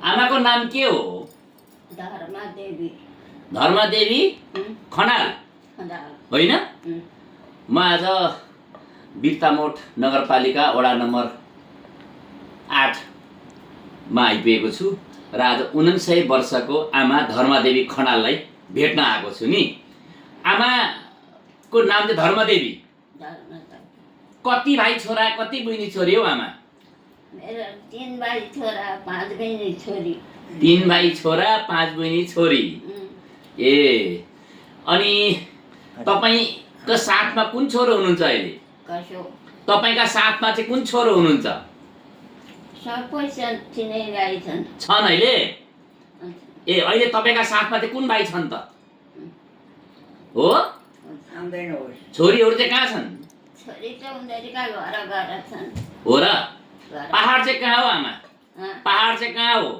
आमाको नाम के हो? धर्मदेवी धर्मदेवी खनाल होइन? म आज बिर्तामोड नगरपालिका वडा नम्बर 8 मा आइपुगेको छु र आज 49 वर्षको आमा धर्मदेवी खनाललाई भेट्न आएको छु नि। आमाको नाम चाहिँ धर्मदेवी। कति भाइ छोरा कति बहिनी छोरी हो आमा? मेरो 3 भाइ छोरा 5 बहिनी छोरी। 3 भाइ छोरा 5 बहिनी छोरी। ए अनि तपाईको साथमा कुन छोरो हुनुहुन्छ अहिले? कसो तपाईका साथमा चाहिँ कुन छोरो हुनुहुन्छ? सबै चिनै रहेछन्। छन् अहिले? ए अहिले तपाईका साथमा चाहिँ कुन भाइ छन् त? हो? छोरीहरू चाहिँ कहाँ छन्? छोरी त उनीहरूका घर घर छन्। हो र? पहाड चाहिँ कहाँ हो आमा? पहाड चाहिँ कहाँ हो?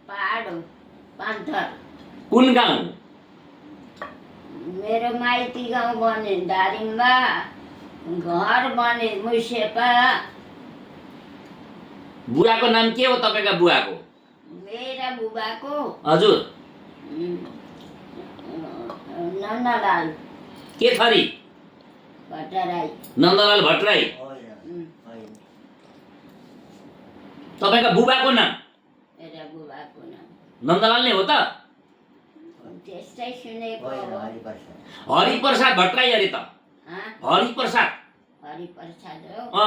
पहाड हो पान्थर। कुन गाउँ? मेरो माइती गाउँ बने दारिम्बा, घर बने मुसेपा। बुवाको नाम के हो तपाईका बुवाको? मेरा बुबाको हजुर नन्दलाल के थरी? भट्टराई। नन्दलाल भट्टराई। तपाईका बुबाको नाम? मेरा बुबाको नाम नन्दलाल नै हो त? त्यस्तै सुनेको हो। हरिप्रसाद भट्टराई अरे त? हरिप्रसाद। हरिप्रसाद हो।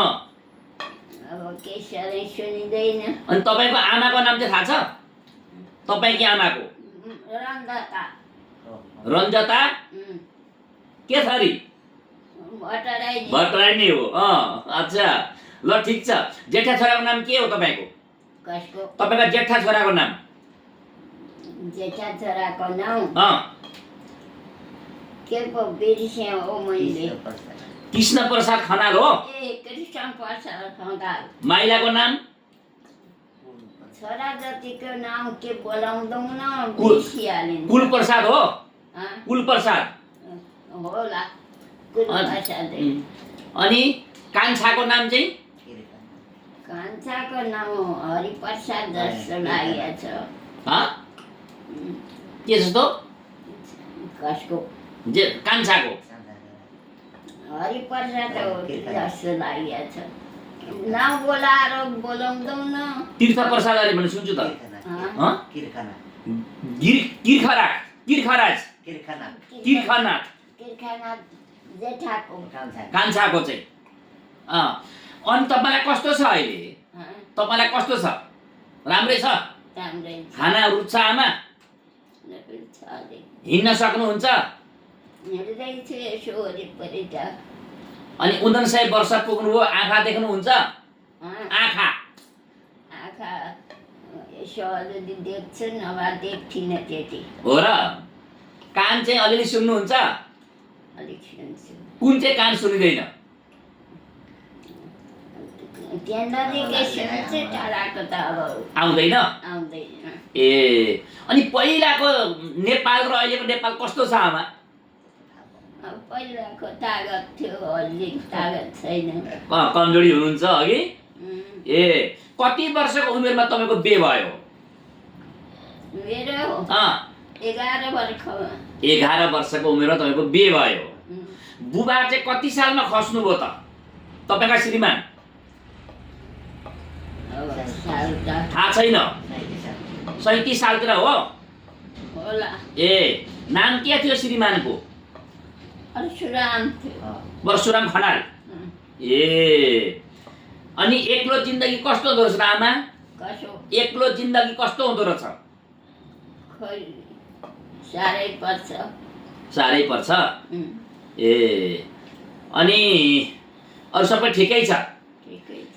अब के सधैँ सुनिँदैन। अनि तपाईको आमाको नाम चाहिँ थाहा छ? तपाईकी आमाको? रन्जता। रन्जता के थरी? भट्टराई। भट्टराई नै हो। अच्छा ल ठिक छ। जेठा छोराको नाम के हो तपाईको? कसको? तपाईका जेठा छोराको नाम? जेठा छोराको नाम के पो बिर्से हो मैले। कृष्ण प्रसाद खनाल हो? ए कृष्ण प्रसाद खनाल। माइलाको नाम? छोरा जतिको नाम के बोलाउँदौ न बिर्सिहालिन्छ। कुल प्रसाद हो? कुल प्रसाद होला कुल प्रसाद। अनि कान्छाको नाम चाहिँ? कान्छाको नाम हरिप्रसाद जस्तो लागेको छ। के जस्तो? कसको? जे कान्छाको हरिप्रसाद हो जस्तो लागेको छ। नबोलाएर बोलाउँदौ न। तीर्थ प्रसाद अरे भने सुन्छु त। किर्खानाथ जेठाको कान्छाको चाहिँ। अनि तपाईँलाई कस्तो छ अहिले? तपाईँलाई कस्तो छ? राम्रै छ? राम्रै छ। खाना रुच्छ आमा? हिँड्न सक्नुहुन्छ? हिँड्दैछु यसो वरिपरि त। अनि 49 वर्ष पुग्नुभयो, आँखा देख्नुहुन्छ? आँखा आँखा यसो अलिअलि देख्छु नभए देख्थिनँ त्यति। हो र? कान चाहिँ अलिअलि सुन्नुहुन्छ? अलिक सुन्छु। कुन चाहिँ कान सुनिँदैन? त्यहाँ नजिकै सुन्छु, टाढाको त अब आउँदैन? आउँदैन। ए अनि पहिलाको नेपाल र अहिलेको नेपाल कस्तो छ आमा? पहिलाको तागत थियो, अहिले तागत छैन। कमजोरी हुनुहुन्छ अघि? ए कति वर्षको उमेरमा तपाईँको बिहे भयो? मेरो 11 वर्षमा। 11 वर्षको उमेरमा तपाईँको बिहे भयो। बुबा चाहिँ कति सालमा खस्नुभयो त तपाईँका श्रीमान? थाहा छैन। 37 सालतिर हो? होला। ए नाम के थियो श्रीमानको? परशुराम थियो। परशुराम खनाल। ए अनि एक्लो जिन्दगी कस्तो हुँदो रहेछ आमा? कसो? एक्लो जिन्दगी कस्तो हुँदो रहेछ? खोइ साह्रै पर्छ। साह्रै पर्छ? ए अनि अरू सबै ठिकै छ?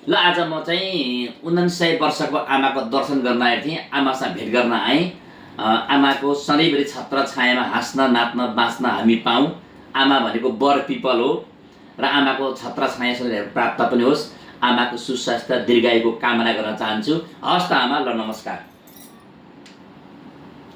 ल आज म चाहिँ 49 वर्षको आमाको दर्शन गर्न आएको थिएँ, आमासँग भेट गर्न आएँ। आमाको सधैँभरि छत्र छायामा हाँस्न नाच्न बाँच्न हामी पाऊँ। आमा भनेको वर पिपल हो र आमाको छत्र छाया सधैँ प्राप्त पनि होस्। आमाको सुस्वास्थ्य दीर्घायुको कामना गर्न चाहन्छु। हवस् त आमा, ल नमस्कार।